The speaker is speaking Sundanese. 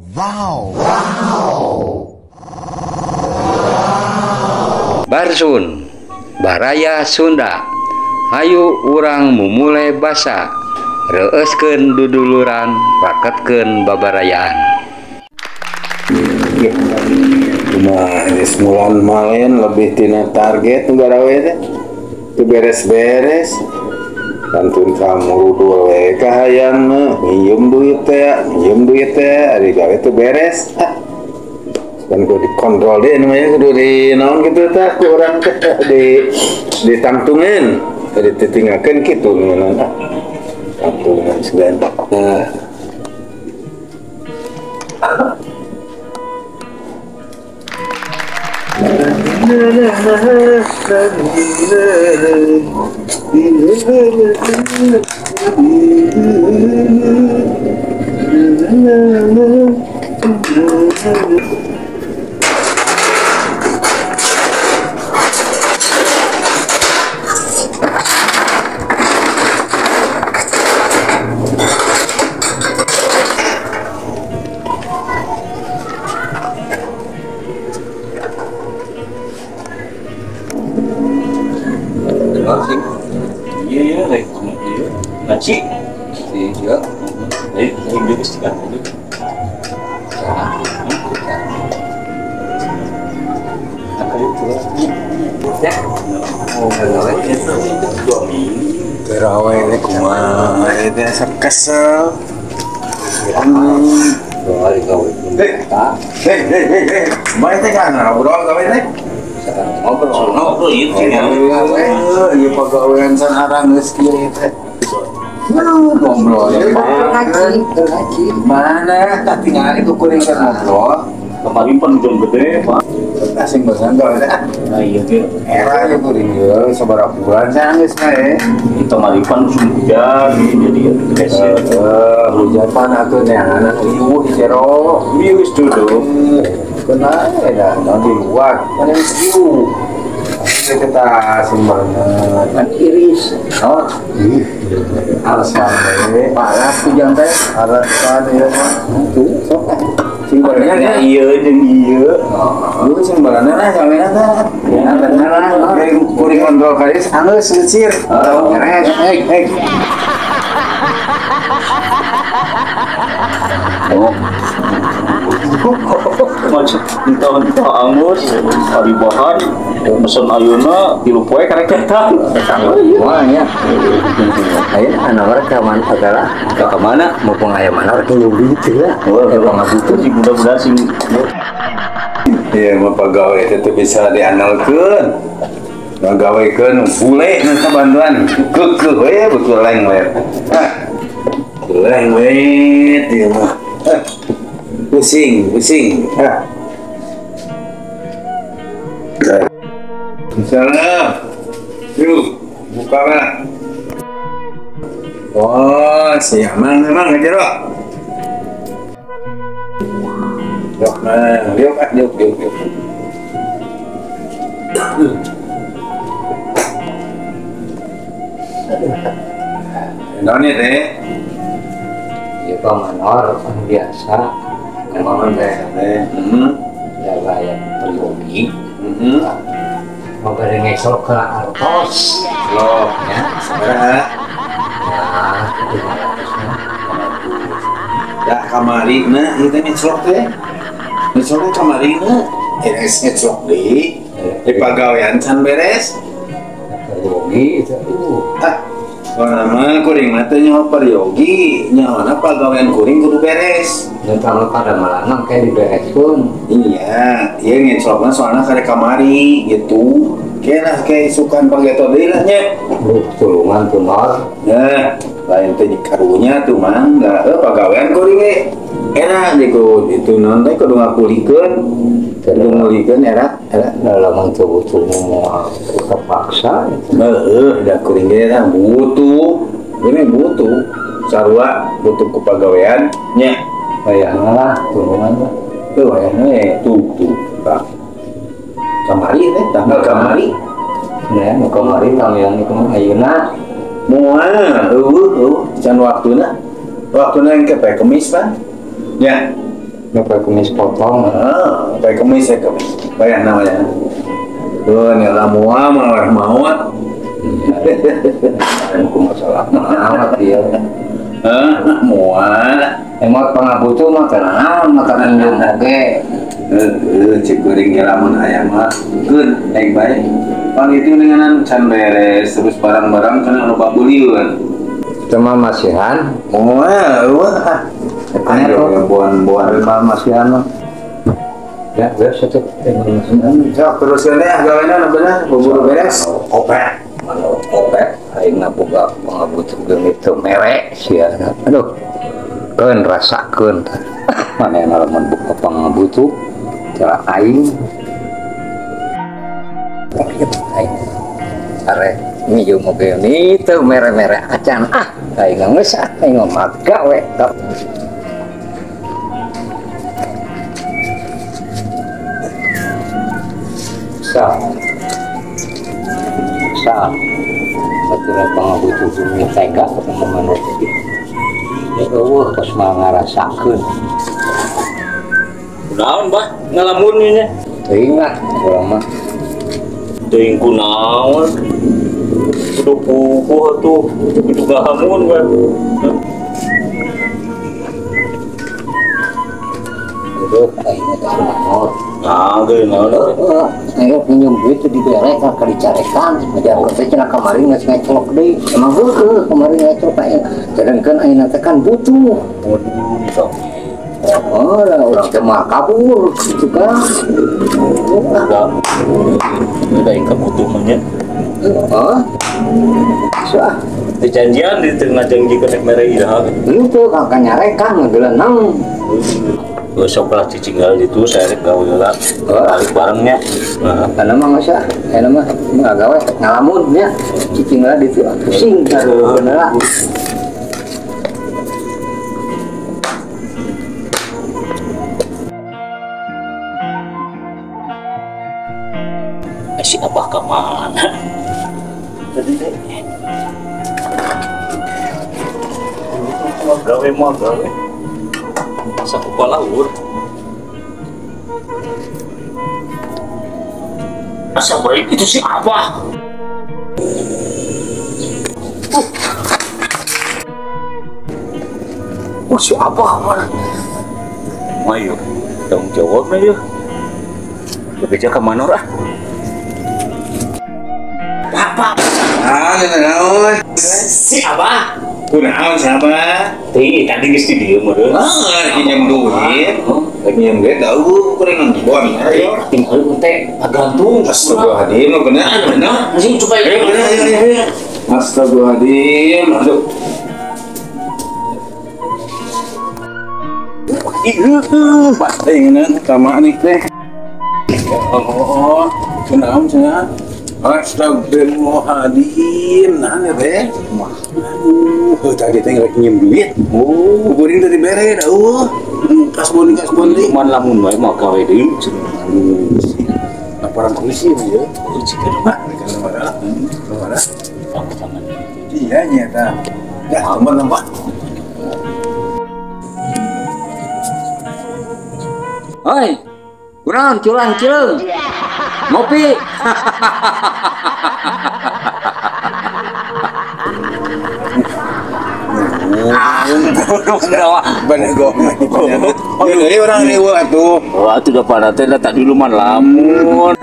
Wow. Wow. Barsun, Baraya Sunda. Hayu urang mumule basa, reueuskeun duduluran, raketkeun babarayaan. Kumaha geus mulan malen lebih tina target nu garawe teh. Teu beres-beres. Kantun kamurudul we kahayang mah nginjem duit teh, nginjem duit teh, ari gawe teu beres. Ah. Kan kudu dikontrol deh namanya kudu di naon kitu tah ku urang teh di ditangtungan, di titinggakeun kitu ngeunaan ah. Tangtungan segala. Nah. Iya, iya, ngaci. Iya. Inggris kan itu. Ya. Garawe teh kumaha teh asa kesel. Hei, hei, hei, hei. Kumaha teh kan ngobrol gawe teh? Ngobrol, ngobrol ieu teh. Ieu pagawean san arang geus kieu teh. Ngobrol. Ngaji. Mana katingali ku kuring keur ngobrol. Kemarin pan hujan gede, Pak. Asing bosan gawe teh. Nah iya ge. Era ieu kuring ieu sabaraha bulan san geus mah. Kemarin pan musim hujan jadi ya beres. Hujan pan atuh neangan uyuh jero. Ieu geus duduk. Kena ya dah di luar kan geus ieu. Kita asing banget kan iris. Oh, ih. Alasan we. Parah hujan teh. Alasan ieu mah. Tuh, sok. Sing baranna ieu jeung ieu. Lu sing baranna lah samena teh. Ya bener lah. Kuring kontrol karis anggeus geucir. Beres. Hei, hei. Oh. Macam entah-entah angus, ari bahan, mesen ayeuna 3 poe karek datang. Wah ya. Aya anak urang ka mana sagala? Ka mana? Mumpung aya mana urang nyubi teh lah. Emang ngabutuh sih mudah-mudahan sing. Iya, mah pagawe teh teu bisa diandalkeun. Ngagawekeun bule nu bantuan. Keukeuh we betul lenglet. Hah. Lenglet ieu mah. Pusing, pusing. Hah. Misalnya, yuk, buka lah. Oh, si Amang memang aja loh. Yuk, mang, yuk, ah, yuk, yuk, yuk. Noni teh? Ya pamanor biasa. Pamanor teh. Ya bayar peryogi. Mau bari ngeslok ke artos. Loh, ya. Sabaraha? Ya, 500. Ya kamari na ieu teh ngeslok teh. Ngeslok teh kamari na. Geus ngeslok deui. Di pagawean can beres. Peryogi itu. Ah, soalna kuring mah teh nyaho peryogi, nyahona pagawean kuring kudu beres. Dan kalau pada malam kayak dibereskeun. Iya, ieu ngeslokna soalna karek kamari gitu. Kena kayak isukan pageto deui lah nya. Tulungan tuh nor. Nah, lain teh karunya tuh mang, da pagawean kuring ge. Era gitu itu non teh kudu ngakulikeun. Kudu ngulikeun era, era dalam butuh moal terpaksa. Heeh, da kuring ge tah butuh. Ini butuh. Sarua butuh ku pagawean nya. Wayahna lah tulungan lah. Tuh wayahna we tuh tuh. Tah. Kamari teh tanggal kamari. Ya, nu kamari tanggal ieu mah ayeuna. Moal eueuh eueuh can waktuna. Waktuna engke poe Kemis pan. Ya. Poe kemis potong. Heeh, poe kemis ya kemis. Bayar namanya. Tuh, nih lah moal mah maot. Ku masalah maot ieu. Heh, moal. Emot pangabutuh mah teu naon mah minjem oge. Heuh, cek kuring ge lamun aya mah keun aing bae. Pan itu dengan can beres terus barang-barang can anu babulieun. Cuma masihan. Moal wah. Ayo buan-buan masihan mah. Ya, beres atuh. Sok teruskeun deh gawena bener, bubur beres. Kopek. Manu kopek aing boga pangabutuh geus teu mere sia. Aduh. Keun rasakeun. Manehna lamun buka pangabutuh cara aing. Aing. Are minjem mobil ni teu mere-mere acan ah. Aing geus ah aing mah gawe. Sa. Sa. Baturan pangabutuh bumi tega ketemu manuk. Ya eueuh tos mah ngarasakeun. Kunaon bah ngalamun ieu nya? Teuing lah urang mah. Teuing kunaon? Kudu puguh atuh, kudu ngalamun bah. Aduh, aing teh maot. Nah, geus naon. Ayo pinjam duit teh dibere ka dicarekan. Ngajar teh cenah kamari geus ngacolok deui. Emang heueuh kamari ngacolok aing. Sedengkeun ayeuna teh kan butuh. Waduh, sok. Oh, lah urang teh mah kabur kitu kan. Enggak. Udah aing kabutuh mah nya. Heeh. So ah. Dijanjian di tengah janji rek mere iraha. Henteu ka nyarekan ngegeleneng. Besok lah cicing itu saya rek gawe heula. Balik barengnya. Heeh. Kana mah geus ah. Eta mah gawe ngalamun nya. Cicing heula ditu pusing karuhun heula. Si abah ka mana? Tadi teh. Gawe mah gawe. Sakupalawur. Asa baik itu si abah. Oh si abah mana? Mayu, tanggung jawab na yuk. Bebeja ke mana ah? Papa. Ah, naon? Si abah. Kunaon si abah? Teh, tadi geus di dieu meureun. Ah, pinjam duit. Rek minjem duit dauh kuring bon. Ayo. Tinggal teh gantung. Astagfirullahaladzim, bener bener. Anjing coba ya. Astagfirullahaladzim. Aduh. Ih, pasti ngeuneuh tama nih teh. Oh, kunaon cenah? Astagfirullahaladzim, nah teh. Aduh, tadi teh rek nyium duit. Oh, kuring teh dibere dauh. Kasbon deui. Man lamun wae mah gawe deui cenah. Laporan polisi ya. Jika mah marah. Marah. Iya nyata. Ya, teman nambah. Hoi. Kunaon culang cileung. Ngopi. Bener gua. Jadi orang riweuh atuh. Wah, atuh da pada teh tadi luman lamun.